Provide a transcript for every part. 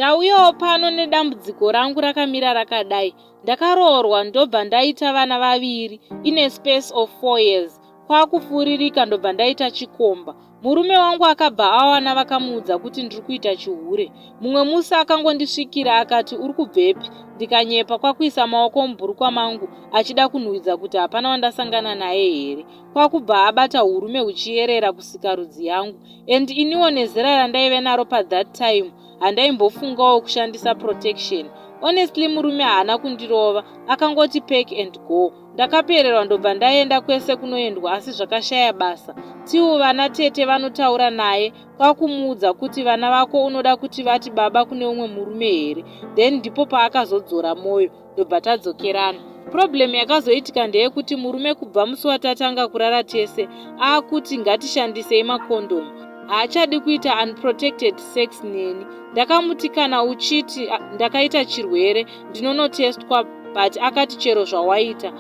Ndauyawo pano nedambudziko rangu rakamira rakadai. Ndakaroorwa ndobva ndaita vana vaviri in a space of 4 years. Kwakufuririka ndobva ndaita chikomba. Murume wangu akabva awana vakamuudza kuti ndiri kuita chihure. Mumwe musi akangondisvikira akati uri kubvepi ndikanyepa kwakuisa maoko mubhurukwa mangu achida kunhuhwidza kuti hapana wandasangana naye here. Kwakubva abata hurume huchiyerera kusikarudzi yangu and iniwo nezera randaive naro pathat time handaimbofungawo kushandisa protection. Honestly murume haana kundirova akangoti pack and go. Ndakapererwa ndobva ndaenda kwese kunoendwa asi zvakashaya basa. Till vana tete vanotaura naye kwakumuudza kuti vana vako unoda kuti vati baba kune umwe murume here then ndipo paakazodzora moyo ndobva tadzokerana. Problem yakazoitika ndeyekuti murume kubva musi watatanga kurara tese aakuti ngatishandisei makondomu. Haachadi kuita unprotected sex neni. Ndakamuti kana uchiti ndakaita chirwere ndinonotestwa but akati chero zvawaita.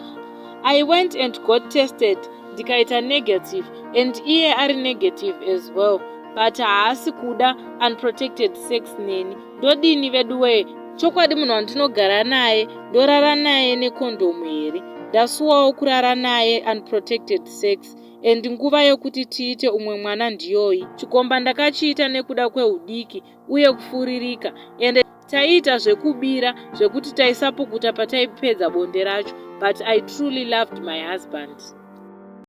I went and got tested ndikaita negative and iye ari negative as well but haasi kuda unprotected sex neni. Ndodini veduwee chokwadi munhu wandinogara naye ndorara naye nekondomu here? Ndasuwawo kurara naye unprotected sex and nguva yekuti tiite umwe mwana ndiyoyi. Chikomba ndakachiita nekuda kwehudiki uye kufuririka ende taiita zvekubira zvekuti taisapukuta pataipedza bonde racho but I truly loved my husband.